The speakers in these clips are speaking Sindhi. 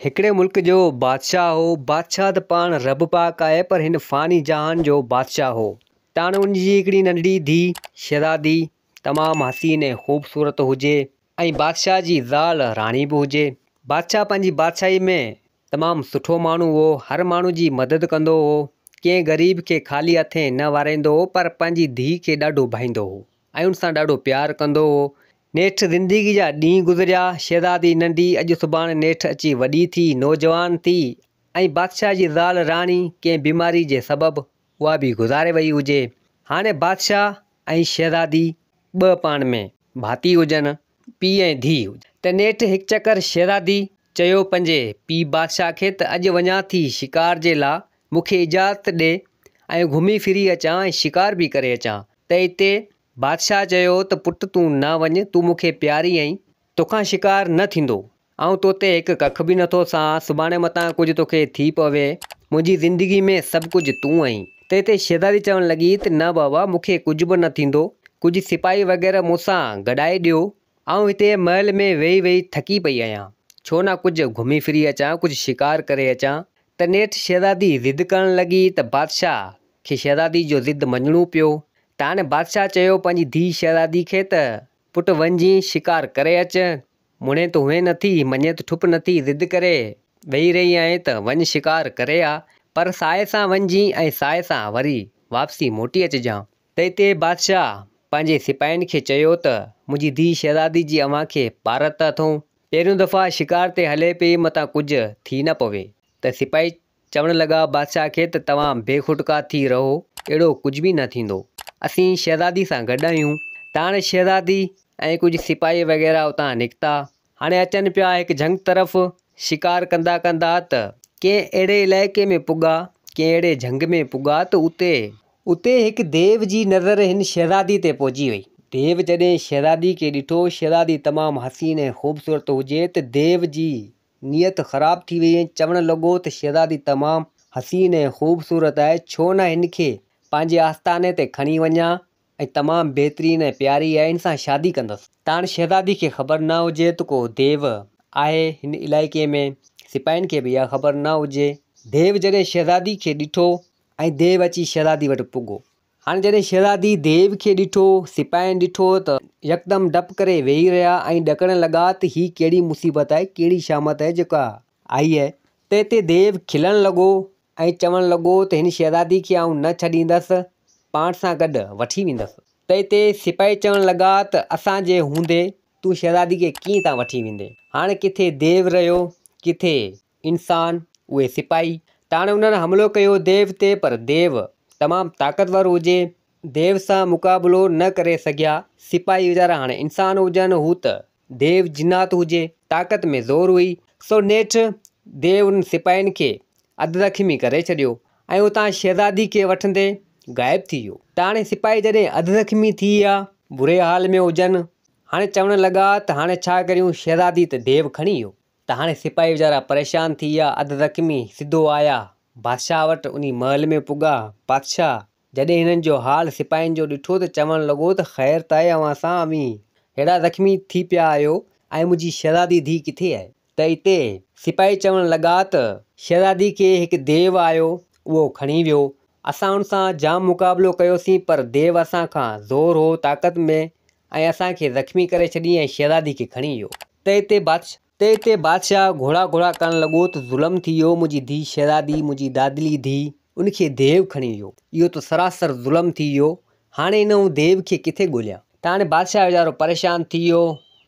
هڪڙي ملڪ جو بادشاهه هو. بادشاهه ته پاڻ رب پاڪ آهي پر هن فاني جهان جو بادشاهه هو. ته هاڻي ان جي هڪڙي ننڍڙي ڌيء شهزادي تمام حسين ۽ خوبصورت هجي ۽ بادشاهه جي زال راڻي به هجي. بادشاهه پنهنجي بادشاهي ۾ تمام سٺو ماڻهو هو. هر ماڻهو جي مدد ڪندو هو. ڪنهن غريب کي خالي هٿين نه واريندو هو پر پنهنجي ڌيء کي ڏاڍو ڀائيندو هو. ۽ ان سان ڏاڍو پيار ڪندو هو. نيٺ زندگي جا ڏينهن گذريا. شهزادي ننڍي اڄ سڀاڻي نيٺ اچي وڏي ٿي، نوجوان ٿي ۽ بادشاهه جي زال راڻي ڪنهن بيماري جي سبب اها به گذاري وئي هجي. هاڻي بادشاهه ۽ شهزادي ٻه پاڻ ۾ ڀاتي هجن، پيء ۽ ڌيء. ته نيٺ هڪ چڪر شهزادي چيو پنهنجي پيء بادشاهه کي ته اڄ وڃان ٿي شڪار جي لا، مون کي اجازت ڏي ۽ گهمي ڦري اچان ۽ شڪار به ڪري اچان. ته اتي بادشاهه چيو ته پٽ تون نه وڃ، تون مون کي پياري آهين، توکان شڪار نه ٿيندو، آئون توتي هڪ ڪک به نٿو سهان، سڀاڻي متان ڪجهه توکي ٿي پوي، منهنجي زندگي ۾ سڀ ڪجهه تون آهين. ته اتي شهزادي چوڻ لڳي ته نه بابا مون کي ڪجهه به نه ٿيندو، ڪجهه سپاهي وغيره مون سان گڏائي ڏيو، آئون هتي محل ۾ ويهي ويهي ٿڪي پئي آهيان، ڇو نه ڪجهه گهمي ڦري اچان، ڪجهه شڪار ڪري اچان. ته نيٺ شهزادي ضد ڪرڻ لڳي ته بادشاهه کي شهزادي جو ضد مڃڻو پيو ته هاڻي بادشاهه چيو پنهنجي ڌيء شهزادي کي ته پٽ وڃجين شڪار ڪري اچ، مڙين ته هئين نٿي، مڃين ته ٺپ نٿي، ضد ڪري ويهي رهي آهين ته وڃ شڪار ڪري آ، پر ساهي سان وڃجين ۽ ساهي سان وري واپسي موٽي اچجان. ته اتي بادشاهه پنهنجي سپاهين کي چيو ته منهنجي ڌيء شهزادي جي اوهان کي پارت اٿئون، پهريون دفعا شڪار تي هلي پئي متان ڪجهه ٿي نه پوي. ته سپاهي چوڻ لڳا بادشاهه کي ته توهان بي کٽڪا ٿي رهو، اهڙو ڪجهه به نه ٿيندو. اسين شهزادي سان گڏ آهيون. ته هاڻي شهزادي ۽ ڪجهه سپاهي وغيره اتان نڪتا. هاڻي اچن پيا هڪ جهنگ طرف، شڪار ڪندا ڪندا ته ڪنهن اهڙي علائقي ۾ پڳا، ڪنهن اهڙي جهنگ ۾ پڳا ته اتي اتي هڪ ديو جي نظر هن شهزادي تي پئجي وئي. ديو جڏهن شهزادي کي ڏٺو، شهزادي تمام حسين ۽ خوبصورت هجي ته ديو جي نيت خراب ٿي وئي ۽ چوڻ لڳو ته شهزادي تمام حسين ۽ خوبصورت آهي، ڇو نه هن کي پنهنجي آستاني تي کڻي وڃان ۽ تمام بهترين ۽ پياري آهي، هن سان شادي ڪندس. ته هاڻ شهزادي کي خبر نه هجي ته ڪو ديو آهي هن علائقي ۾، سپاهين کي به اها خبر نه هجي. ديو جڏهن شهزادي کي ڏٺو ۽ ديو اچي شهزادي وٽ پڳو. هاڻي جڏهن شهزادي ديو کي ڏٺو، سپاهين ڏٺو ته يڪدم ڊپ ڪري ويهي رهيا ۽ ڏڪڻ لڳا ته هي ڪهڙي مصيبت آهي، ڪهڙي شامت آهي جيڪا آئي آهي. تنهن تي ديو کلڻ لڳو ۽ چوڻ لڳو ته هن شهزادي کي آئون نه ڇڏيندس، پاڻ سان گڏ وٺي ويندس. تنهن تي سپاهي چوڻ لڳا ته اسان جي هوندي تون شهزادي کي ڪيئن تان وٺي ويندين؟ هاڻي ڪٿي ديو رهيو، ڪٿي انسان، اهي سپاهي، ته هاڻي انهن حملو ڪيو ديو تي پر ديو تمام طاقتور هجي، ديو سان مقابلو نه ڪري سگهيا، سپاهي ويچارا هاڻي انسان هجن هو ته ديو جنات هجي، طاقت ۾ زور هئي، سو نيٺ ديو انهن سپاهين کي اڌ زخمي ڪري ڇڏيو ۽ اتان شهزادي کي وٺندي غائب ٿي ويو. ته هاڻي سپاهي جڏهن اڌ زخمي ٿي ويا، بري حال ۾ هجن، هاڻي چوڻ لڳا ته هاڻي ڇا ڪريون شهزادي ته ديو کڻي ويو. ته هاڻي سپاهي ويچارا پريشان ٿي ويا، اڌ زخمي سڌو آيا بادشاهه وٽ، انهي محل ۾ پڳا، بادشاهه جڏهن هنن جو حال سپاهين جو ڏٺو ته چوڻ لڳو ته خير ته آهي اوهان سان، اوهين ههڙا زخمي ٿي پيا آهيو ۽ منهنجي شهزادي ڌيء ڪٿي آهي؟ ته اتي سپاهي چوڻ لڳا ته شهزادي کي هڪ ديو آيو اهو کڻي ويو، اسان ان سان جام مقابلو ڪيوسين پر ديو اسان کان زور هو طاقت ۾ ۽ اسان کي زخمي ڪري ڇڏيائين ۽ شهزادي کي کڻي ويو. ته اتي ته اتي بادشاهه گهوڙا گهوڙا ڪرڻ لڳو ته ظلم ٿي ويو، منهنجي ڌيء شهزادي، منهنجي دادلي ڌيء، ان کي ديو کڻي ويو، اهو ته سراسر ظلم ٿي ويو، هاڻي ان آئون ديو کي ڪٿي ڳوليان؟ ته هاڻي بادشاهه ويچارو پريشان ٿي ويو،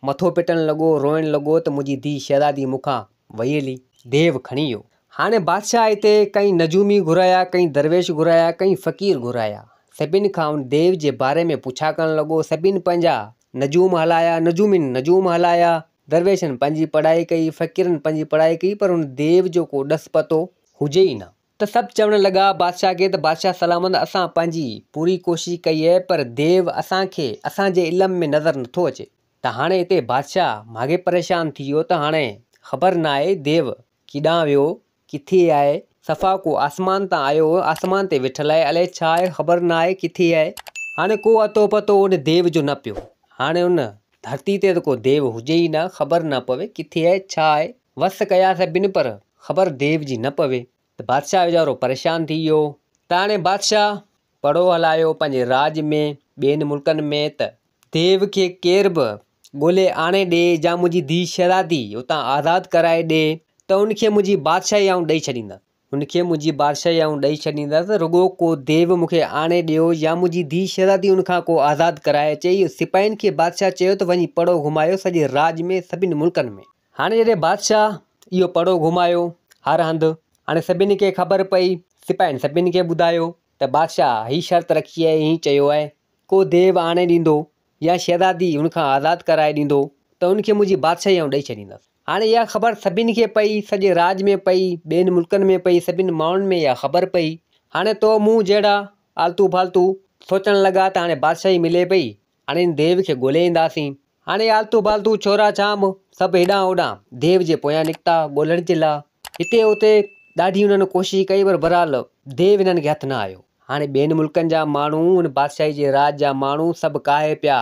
مٿو پٽڻ لڳو، روئڻ لڳو ته منهنجي ڌيء شهزادي مون کان وئي هلي، ديو کڻي ويو. هاڻي بادشاهه اتي ڪئين نجومي گهرايا، ڪئين درويش گهرايا، ڪئين فقير گهرايا، سڀن کان ان ديو جي باري ۾ پڇا ڪرڻ لڳو، سڀن پنهنجا نجوم هلايا، نجومين نجوم هلايا، درويشن پنهنجي پڙهائي ڪئي، فقيرن پنهنجي پڙهائي ڪئي پر ان ديو جو ڪو ڏس پتو هجي ئي نه. ته سڀ چوڻ لڳا بادشاهه کي ته بادشاهه سلامت اسان پنهنجي پوري ڪوشش ڪئي آهي پر ديو اسان کي اسان جي علم ۾ نظر نٿو اچي. ته هاڻي اتي بادشاهه ماڳهين پريشان ٿي ويو ته هاڻي خبر ناهي ديو ڪيڏانهن ويو، ڪٿي آهي، صفا ڪو آسمان تان آيو هو، آسمان تي ويٺل آهي، الائي ڇا آهي، خبر نه آهي ڪٿي آهي. هاڻي ڪو اتو پتو ان ديو جو نه پيو. هاڻي ان ڌرتي تي ته ڪو ديو هجي ئي نه، خبر نه پوي ڪٿي آهي، ڇا آهي. وس ڪيا سڀن پر خبر ديو جي نه پوي ته بادشاهه ويچارو پريشان ٿي ويو ته هاڻي بادشاهه پڙهو هلايو پنهنجي راڄ ۾ ٻين ملڪن ۾ ته ديو کي ڪير به ڳولي آڻي ڏي يا منهنجي ڌيء شهزادي اتان آزاد ڪرائي ڏي ته ان کي منهنجي بادشاهي آئون ڏئي ڇڏيندس. هن کي منهنجي بادشاهي آئون ڏئي ڇڏيندس، رڳو ڪو ديو مون کي آڻي ڏيو يا منهنجي ڌيء شهزادي ان کان ڪو آزاد ڪرائي اچي. اهو سپاهين کي بادشاهه چيو ته وڃي پڙهو گهمايو سڄي راڄ ۾ سڀني ملڪن ۾. هاڻي جڏهن بادشاهه اهو پڙهو گهمايو هر هنڌ، هاڻي سڀني کي خبر پئي، سپاهين سڀني کي ٻڌايو ته بادشاهه هي شرط رکي آهي، هي چيو آهي، ڪو ديو آڻي ڏيندو يا شهزادي هن کان آزاد ڪرائي ڏيندو ته ان کي منهنجي بادشاهي آئون ڏئي ڇڏيندس. هاڻي اها خبر سڀني کي پئي، سڄي راڄ ۾ پئي، ٻين ملڪن ۾ پئي، سڀني ماڻهن ۾ اها خبر پئي. هاڻي تو مون جهڙا آلتو فالتو سوچڻ لڳا ته هاڻي بادشاهي ملي پئي، هاڻي ان ديو کي ڳولي اينداسين. هاڻي آلتو فالتو ڇورا ڇانڀ سڀ هيڏانهن هوڏانهن ديو جي پويان نڪتا ڳولڻ جي لاء. هتي هتي ڏاڍي انهن ڪوشش ڪئي پر بهرحال ديو هنن کي هٿ نه آيو. هاڻي ٻين ملڪن جا ماڻهو، ان بادشاهي جي راڄ جا ماڻهو سڀ ڪاهي پيا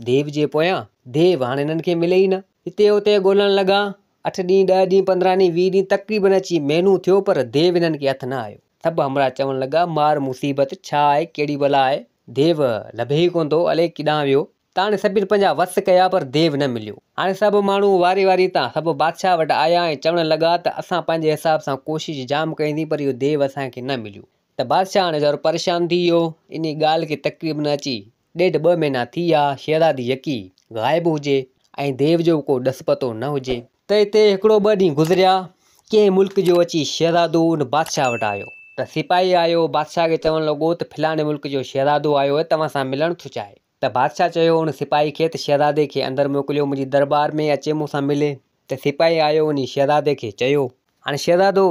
ديو جي پويان. ديو هاڻي هنن کي ملي ئي نه. هتي هتي ڳولڻ لڳا. اٺ ڏينهن، ڏهه ڏينهن، 15 ڏينهن، 20 ڏينهن تقريبن اچي مهينو ٿيو پر ديو هنن کي هٿ نه آيو. سڀ همراهه چوڻ لڳا، مار مصيبت، ڇا آهي، ڪهڙي بلا آهي، ديو لڀي ئي ڪونه ٿو، الائي ڪيڏانهن ويو. ته هاڻي سڀني پنهنجا وس ڪيا پر ديو نه مليو. هاڻي سڀ ماڻهو واري واري تان سڀ بادشاهه وٽ آيا ۽ چوڻ لڳا ته اسان پنهنجي حساب سان ڪوشش جام ڪئيسين پر اهو ديو اسان کي نه مليو. ته بادشاهه هاڻي ذرو پريشان ٿي ويو. انهي ڳالهه کي تقريبن اچي ڏيڍ ٻه مهينا ٿي ويا، شهزادي يڪي غائب هجي ۽ ديو جو به ڪو ڏس پتو نه هجي. ته اتي هڪڙو ٻه ڏينهن گذريا، ڪنهن ملڪ جو اچي شهزادو ان بادشاهه وٽ آيو. ته سپاهي آيو بادشاهه کي چوڻ لڳو ته فلاڻي ملڪ جو شهزادو آيو آهي توهان سان ملڻ ٿو چاهي. ته بادشاهه چيو ان سپاهي کي ته شهزادي کي اندر موڪليو منهنجي درٻار ۾ اچي مون سان ملي. ته سپاهي آيو وڃي شهزادي کي چيو. هاڻي شهزادو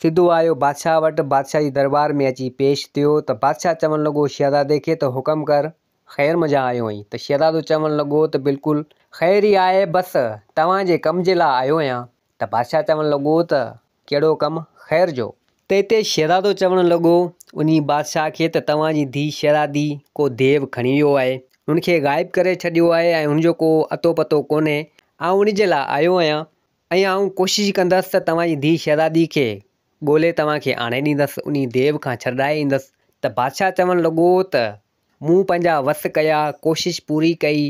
سڌو آيو بادشاهه وٽ، بادشاهه جي درٻار ۾ اچي پيش ٿيو ته بادشاهه چوڻ لڳو شهزادي کي ته حڪم ڪر خير منجهان آيو آهين؟ ته شهزادو چوڻ لڳو ته بلڪل خير ئي آهي بس توهان جي ڪم جي لاء آيو آهيان. ته بادشاهه چوڻ لڳو ته ڪهڙو ڪم؟ خير جو. ته اتي شهزادو چوڻ لڳو انهي بادشاهه کي ته توهان جي ڌيء شهزادي ڪو ديو کڻي ويو آهي، هن کي غائب ڪري ڇڏيو آهي ۽ هن جو ڪو اتو پتو ڪونهي، آئون ان جي لاء آيو آهيان ۽ آئون ڪوشش ڪندس ته توهان جي ڌيء شهزادي کي ڳولي توهان کي آڻي ڏيندس، انهي ديو کان ڇڏرائي ايندس. ته بادشاهه چوڻ لڳو ته مون پنهنجا وس ڪيا، ڪوشش پوري ڪئي،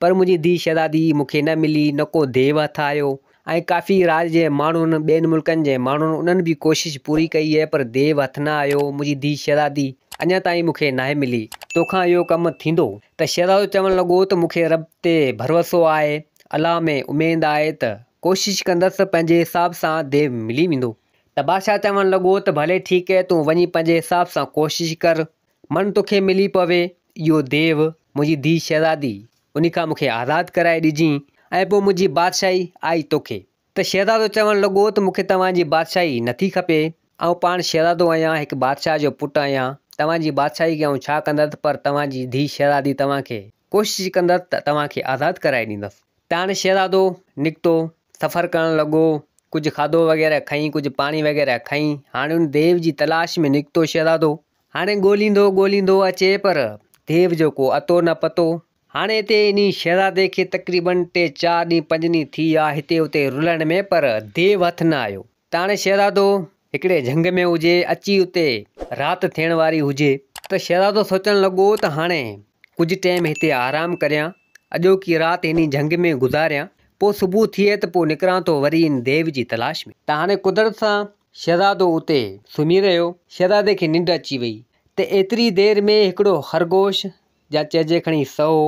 پر منهنجي ڌيء شهزادي مون کي نه ملي، نه ڪو ديو هٿ آيو ۽ ڪافي راڄ جي ماڻهن، ٻين ملڪن جي ماڻهن انهن به ڪوشش پوري ڪئي اهي پر ديو هٿ نه آيو، منهنجي ڌيء شهزادي اڃا تائين مون کي ناهي ملي، توکان اهو ڪم ٿيندو؟ ته شهزادو چوڻ لڳو ته مون کي رب تي ڀروسو آهي، الله ۾ اميد آهي ته ڪوشش ڪندس پنهنجي حساب سان ديو ملي ويندو. ته بادشاهه چوڻ لڳو ته ڀلي ٺيڪ اهي تون وڃي پنهنجي حساب سان ڪوشش ڪر، من توکي ملي پوي اهو ديو، منهنجي ڌيء شهزادي، انهي کان مون کي آزاد ڪرائي ڏجين ۽ پوء منهنجي بادشاهي آئي توکي. ته شهزادو چوڻ لڳو ته مون کي توهان جي بادشاهي نٿي کپي، آئون پاڻ شهزادو آهيان، هڪ بادشاهه جو پٽ آهيان، توهان جي بادشاهي کي آئون ڇا ڪندس، پر توهان جي ڌيء شهزادي توهان کي ڪوشش ڪندس ته توهان کي آزاد ڪرائي ڏيندس. ته هاڻي شهزادو نڪتو، سفر ڪرڻ لڳو، ڪجهه کاڌو وغيره کئين، ڪجهه پاڻي وغيره کئين، هاڻي ان ديو جي تلاش ۾ نڪتو شهزادو. هاڻي ڳوليندو ڳوليندو اچي پر ديو جو ڪو اتو نه پتو. هاڻي هتي انهي شهزادي کي تقريبن ٽي چار ڏينهن پنج ڏينهن ٿي ويا هتي اتي رلڻ ۾ پر ديو هٿ نه آيو. ته هاڻي شهزادو هڪڙي جهنگ ۾ هجي اچي اتي رات ٿيڻ واري هجي ته شهزادو سوچڻ لڳو ته هاڻي ڪجهه ٽيم هتي آرام ڪريان اڄوڪي رات انهي جهنگ ۾ گذاريان پوء صبح ٿئي ته پوء نڪران ٿو وري ان ديو جي تلاش ۾. ته هاڻي قدرت سان شهزادو اتي سمهي رهيو. شهزادي کي ننڊ اچي وئي ته ايتري دير ۾ هڪڙو خرگوش يا چئجي کڻي سهو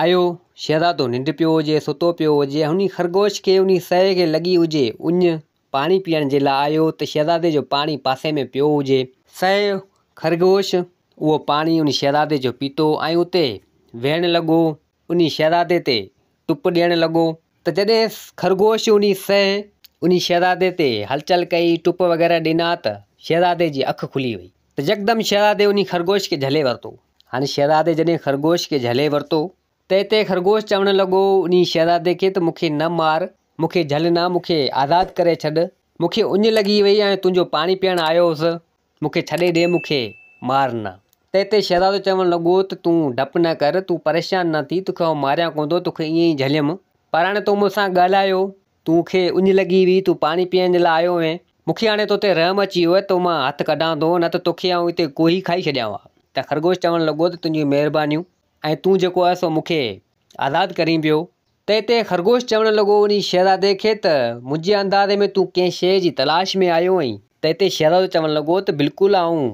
آيو. شهزادو ننڊ پيو هجي، ستو پيو هجي ۽ انهي خرگوش کي انهي سهي کي لڳي هجي اڃ، پاڻي پيئڻ جي لاء آيو ته شهزادي جو پاڻي پاسي ۾ پيو هجي. سهي خرگوش اهو پاڻي انهي شهزادي جو پيتو ۽ اتي ويهڻ لڳو. انهي شهزادي تي ٽپ ڏيڻ لڳو. ته جڏهن خرگوش انهي سهي انهي شهزادي تي هلچل ڪئي، ٽپ وغيره ڏنا ته شهزادي جي اک کلي وئي ته يڪدم شهزادي انهي خرگوش کي جهلي ورتو. هاڻي شهزادي جڏهن خرگوش کي جهلي ورتو ته اتي خرگوش چوڻ لڳو انهي شهزادي کي ته مون کي نه مار، مون کي جهل نه، مون کي آزاد ڪري ڇڏ، مون کي اڃ لڳي وئي ۽ تنهنجو پاڻي پيئڻ آيو هوس، مون کي ڇڏي ڏي، مون کي مار نه. تنهن تي شهزادو چوڻ لڳو ته تون ڊپ نه ڪر، تون پريشان نه ٿي، توکي آئون ماريان ڪونه ٿو، توکي ائين ئي جهليم، پر هاڻي تو مون سان ڳالهايو، تون کي اڃ لڳي هئي، تون پاڻي پيئڻ جي لاء آيو هئين، مون کي هاڻي تو تي رحم اچي ويو آهي، تو مان هٿ ڪڍان ٿو، نه ته توکي آئون هتي ڪوهي کائي ڇڏيان ها. ته خرگوش چوڻ لڳو ته تنهنجون مهربانيون ۽ تون جيڪو آهي سو مون کي آزاد ڪرين پيو. ته هتي خرگوش چوڻ لڳو انهي شهزادي کي ته منهنجي اندازي ۾ تون ڪنهن شيء جي تلاش ۾ آيو آهين. ته هتي شهزادو چوڻ لڳو ته بلڪل آئون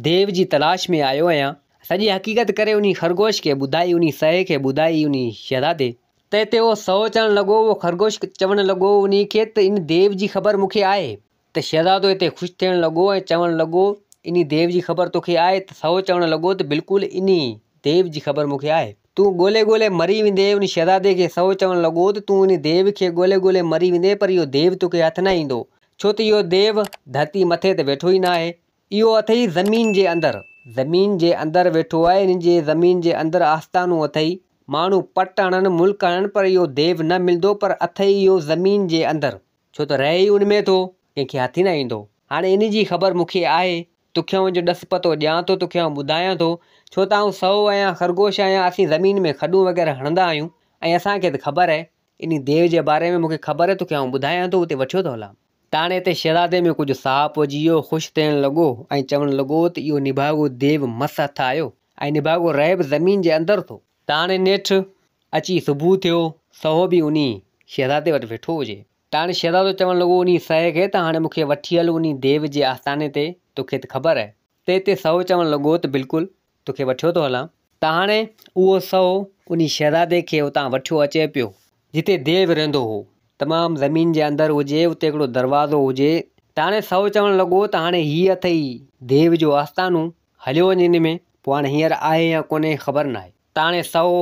ديو جي تلاش ۾ آيو آهيان. سڄي حقيقت ڪري انهي خرگوش کي ٻڌائي، انهي سهي کي ٻڌائي انهي شهزادي. تنهن تي اهو سهو چوڻ لڳو، اهو خرگوش چوڻ لڳو انهي کي ته ان ديو جي خبر مون کي آهي. ته شهزادو هتي خوش ٿيڻ لڳو ۽ چوڻ لڳو، انهي ديو جي خبر توکي آهي؟ ته سهو چوڻ لڳو ته بلڪل انهي ديو جي خبر مون کي آهي. تون ڳولي ڳولي مري ويندين. انهي شهزادي کي سهو چوڻ لڳو ته تون انهي ديو کي ڳولي ڳولي مري ويندين پر اهو ديو توکي هٿ نه ايندو، ڇو ته اهو ديو ڌرتي مٿي ته ويٺو ئي ناهي. اهو اٿئي زمين جي اندر. زمين جي اندر ويٺو آهي، ان جي زمين جي اندر آستانو اٿئي. ماڻهو پٽ هڻن، ملڪ هڻن پر اهو ديو نه ملندو پر اٿئي اهو زمين جي اندر. ڇو ته رهي ئي ان ۾ ٿو، ڪنهن کي هٿ ئي نه ايندو. هاڻي ان جي خبر مون کي آهي، توکي آئون ان جو ڏس پتو ڏيان ٿو، توکي آئون ٻڌايان ٿو. ڇو ته آئون سهو آهيان، خرگوش آهيان، اسين زمين ۾ کڏون وغيره هڻندا آهيون ۽ اسان کي ته خبر آهي. انهي ديو جي باري ۾ مون کي خبر آهي، توکي آئون ٻڌايان ٿو، اتي وٺيو ٿو هلان. تاڻي تي شهزادي ۾ ڪجهه ساهه پئجي ويو، خوش ٿيڻ لڳو ۽ چوڻ لڳو ته اهو نڀاڳو ديو مس هٿ آيو ۽ نڀاڳو رهي به زمين جي اندر ٿو. تاڻي نيٺ اچي صبح ٿيو، سهو به انهي شهزادي وٽ ويٺو هجي. تاڻي شهزادو چوڻ لڳو انهي سهي کي ته هاڻي مون کي وٺي هل انهي ديو جي آستاني تي، توکي ته خبر آهي. تنهن تي سهو چوڻ لڳو ته بلڪل، توکي وٺيو ٿو هلان. ته هاڻي اهو سهو انهي شهزادي کي اتان وٺيو اچي پيو، جتي ديو رهندو هو. تمام زمين جي اندر هجي، اتي هڪڙو دروازو هجي. ته هاڻي سهو چوڻ لڳو ته هاڻي هي اٿئي ديو جو آستانو، هليو وڃ ان ۾، پوء هاڻي هينئر آهي يا ڪونهي خبر ناهي. ته هاڻي سهو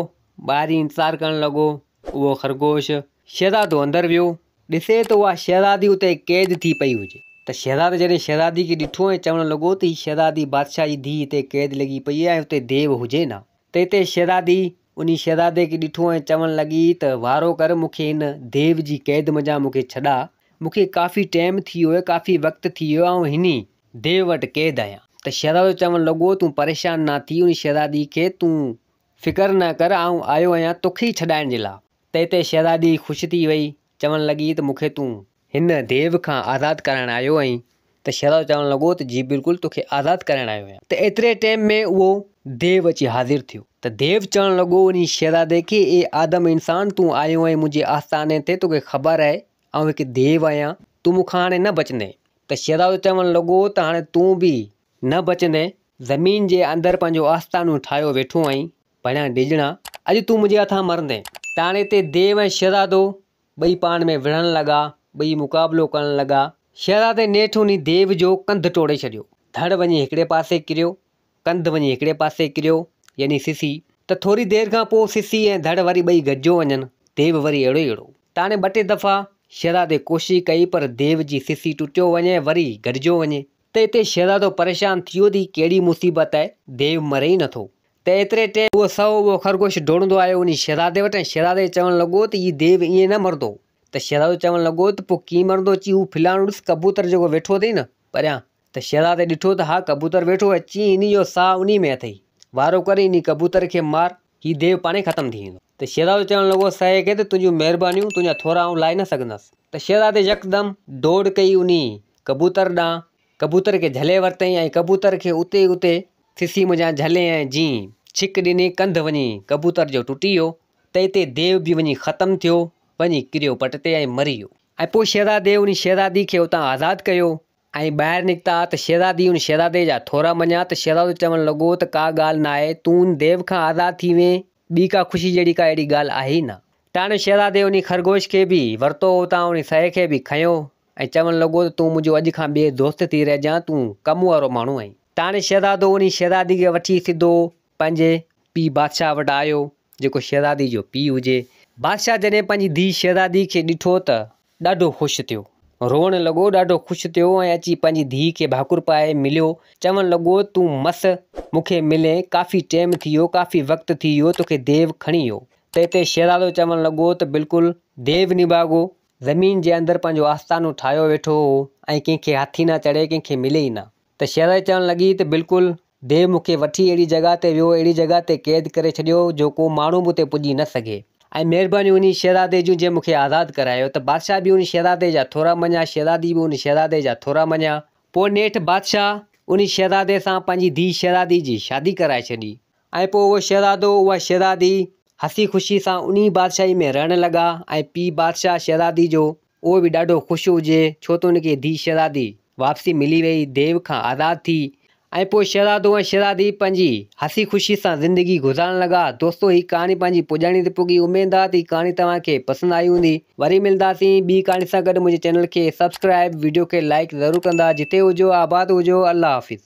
ٻاهر ئي انتظار ڪرڻ لڳو. اهو خرگوش شهزادو اندر ويو، ڏسي ته اها شهزادي اتي قيد ٿي پئي هجي. ته شهزادي جڏهن شهزادي کي ڏٺو ۽ چوڻ لڳو ته هي شهزادي بادشاهه جي ڌيء هتي قيد لڳي پئي آهي ۽ اتي ديو هجي نه. ته اتي شهزادي انهي شهزادي کي ڏٺو ۽ چوڻ لڳي ته وارو ڪر مون کي هن ديو جي قيد منجهان مون کي ڇڏاء، مون کي ڪافي ٽيم ٿي ويو آهي، ڪافي وقت ٿي ويو آهي آئون هني ديو وٽ قيد آهيان. ته شهزادو چوڻ لڳو تون پريشان نه ٿي انهي شهزادي کي تون فڪر نه ڪر، آئون آيو آهيان توکي ئي ڇڏائڻ جي لاء. تنهن تي شهزادي خوش ٿي وئي، چوڻ لڳي ته مون کي تون هن ديو کان آزاد ڪرائڻ آيو آهين. ته شهزادو چوڻ لڳو ته جي بلڪل توکي آزاد ڪرائڻ آيو آهيان. ته ايتري ٽيم ۾ اهو ديو اچي حاضر ٿيو. ته ديو چوڻ لڳو انهي شهزادي کي اي آدم انسان تون آيو آهين منهنجي آستاني تي توکي خبر آهي آئون هڪ ديو آهيان تون مون کان هاڻي نه بچندين. ته شهزادو چوڻ لڳو ته هاڻي تون به نه بچندين، زمين جي اندر پنهنجو آستانو ٺاهيو ويٺو آهين، ڀڻيا ڊڄڻا، اڄ تون منهنجي هٿان مرندين. تاڻي تي ديو ۽ شهزادو ٻئي پاڻ ۾ وڙهڻ لڳا، ٻئي مقابلو ڪرڻ لڳا. شهزادي نيٺ انهي ديو جو ڪنڌ ٽوڙي ڇڏيو. ڌڙ وڃي هڪڙي پاسي ڪريو، ڪنڌ وڃي هڪڙي پاسي ڪريو، يعني سسي، ته ٿوري دير کان پوء سسي ۽ ڌڙ وري ٻئي گڏجيو وڃن، ديو وري اهڙو ئي اهڙو. تاڻي ٻه ٽي دفعا شهزادي ڪوشش ڪئي پر ديو جي سسي ٽٽيو وڃي ۽ وري گڏجيو وڃي. ته اتي شهزادو پريشان ٿي ويو ته هي ڪهڙي مصيبت آهي، ديو مري ئي نٿو. ته ايتري ٽيم اهو سهو اهو خرگوش ڊوڙندو آيو انهي شهزادي وٽ ۽ شهزادي کي چوڻ لڳو ته هي ديو ائين نه مرندو. ته شهزادو چوڻ لڳو ته پوء ڪيئن مرندو؟ چي هو فلاڻو ڏس ڪبوتر جيڪو ويٺو اٿئي نه پريان. ته شهزادي ڏٺو ته ها ڪبوتر ويٺو آهي، چي انهي جو ساهه انهي ۾ اٿئي. وارو ڪري انهي ڪبوتر کي مار، هي ديو پاڻهي ختم ٿي ويندو. ته شهزادو چوڻ لڳو سهي کي ته تنهنجون مهربانيون، تنهنجا ٿورا آئون لاهي نه سگهندس. ته شهزادي يڪدم ڊوڙ ڪئي انهي ڪبوتر ڏانهن، ڪبوتر کي جهلي ورتائين ۽ ڪبوتر کي اتي ئي اتي سسي منجهان جهلي ۽ جيئن ڇڪ ڏني ڪنڌ وڃي ڪبوتر جو ٽٽي ويو ته اتي ديو به وڃي ختم ٿيو، وڃي ڪريو پٽ تي ۽ مري ويو. ۽ پوء شهزادي انهي شهزادي کي اتان آزاد ڪيو ۽ ٻاهر نڪتا ته شهزادي ان شهزادي جا ٿورا مڃيا ته شهزادو چوڻ لڳو ته ڪا ڳالهه ناهي تون ان ديو کان آزاد ٿي وئين ٻي ڪا خوشي جهڙي ڪا اهڙي ڳالهه آهي ئي نه. ٽاڻي شهزادي انهي خرگوش کي به ورتو اتان انهي سهي کي به کنيو ۽ چوڻ لڳو ته تون منهنجو اڄ کان ٻئي دوست ٿي رهجان تون ڪم وارو ماڻهو آهين. ٽاڻي شهزادو انهي شهزادي کي وٺي سڌو پنهنجي پيء بادشاهه وٽ آيو جيڪو شهزادي جو پيء هجي. بادشاهه جڏهن پنهنجي ڌيء شهزادي کي ڏٺو ته ڏاڍو خوش ٿيو. روئڻ لڳو، ڏاڍو خوش ٿيو ۽ اچي پنهنجي ڌيء کي ڀاڪر پائي مليو. چوڻ لڳو، تون مس مون کي ملين، ڪافي ٽيم ٿي ويو، ڪافي وقت ٿي ويو، توکي ديو کڻي ويو. ته اتي شهزادو چوڻ لڳو ته بلڪل ديو نڀاڳو، زمين جي اندر پنهنجو آستانو ٺاهيو ويٺو هو ۽ ڪنهن کي هٿ ئي نه چڙهي، ڪنهن کي ملي ئي نه. ته شهزادي چوڻ لڳي ته بلڪل، ديو مون کي وٺي اهڙي جڳهه تي ويو، اهڙي جڳهه تي قيد ڪري ڇڏيو جو ڪو ماڻهو به اتي پڄي نه سگهي. ۽ مهربانيون انهي شهزادي جون جنهن مون کي آزاد ڪرايو ته بادشاهه به ان شهزادي جا ٿورا مڃيا، شهزادي به ان شهزادي جا ٿورا مڃيا. پوء نيٺ بادشاهه انهي شهزادي سان پنهنجي ڌيء شهزادي جي شادي ڪرائي ڇڏي ۽ پوء اهو شهزادو اها شهزادي هسي خوشي سان انهي بادشاهي ۾ رهڻ لڳا ۽ پيء بادشاهه شهزادي جو اهو به ڏاڍو خوش هجي ڇو ته ان کي ڌيء شهزادي واپسي ملي ويئي، ديو کان آزاد ٿي ۽ پوء شهزادو ۽ شهزادي پنهنجي هسي خوشي سان زندگي گذارڻ لڳا. دوستو هي ڪهاڻي پنهنجي پڄاڻي تي پڳي اميد آ ته هي ڪهاڻي توهان کي پسند آئي هوندي. وري ملنداسين ٻي ڪهاڻي سان گڏ منهنجي چينل کي سبسڪرائب وڊيو کي لائيڪ ضرور ڪندا جتي هجو آباد هجو الله حافظ.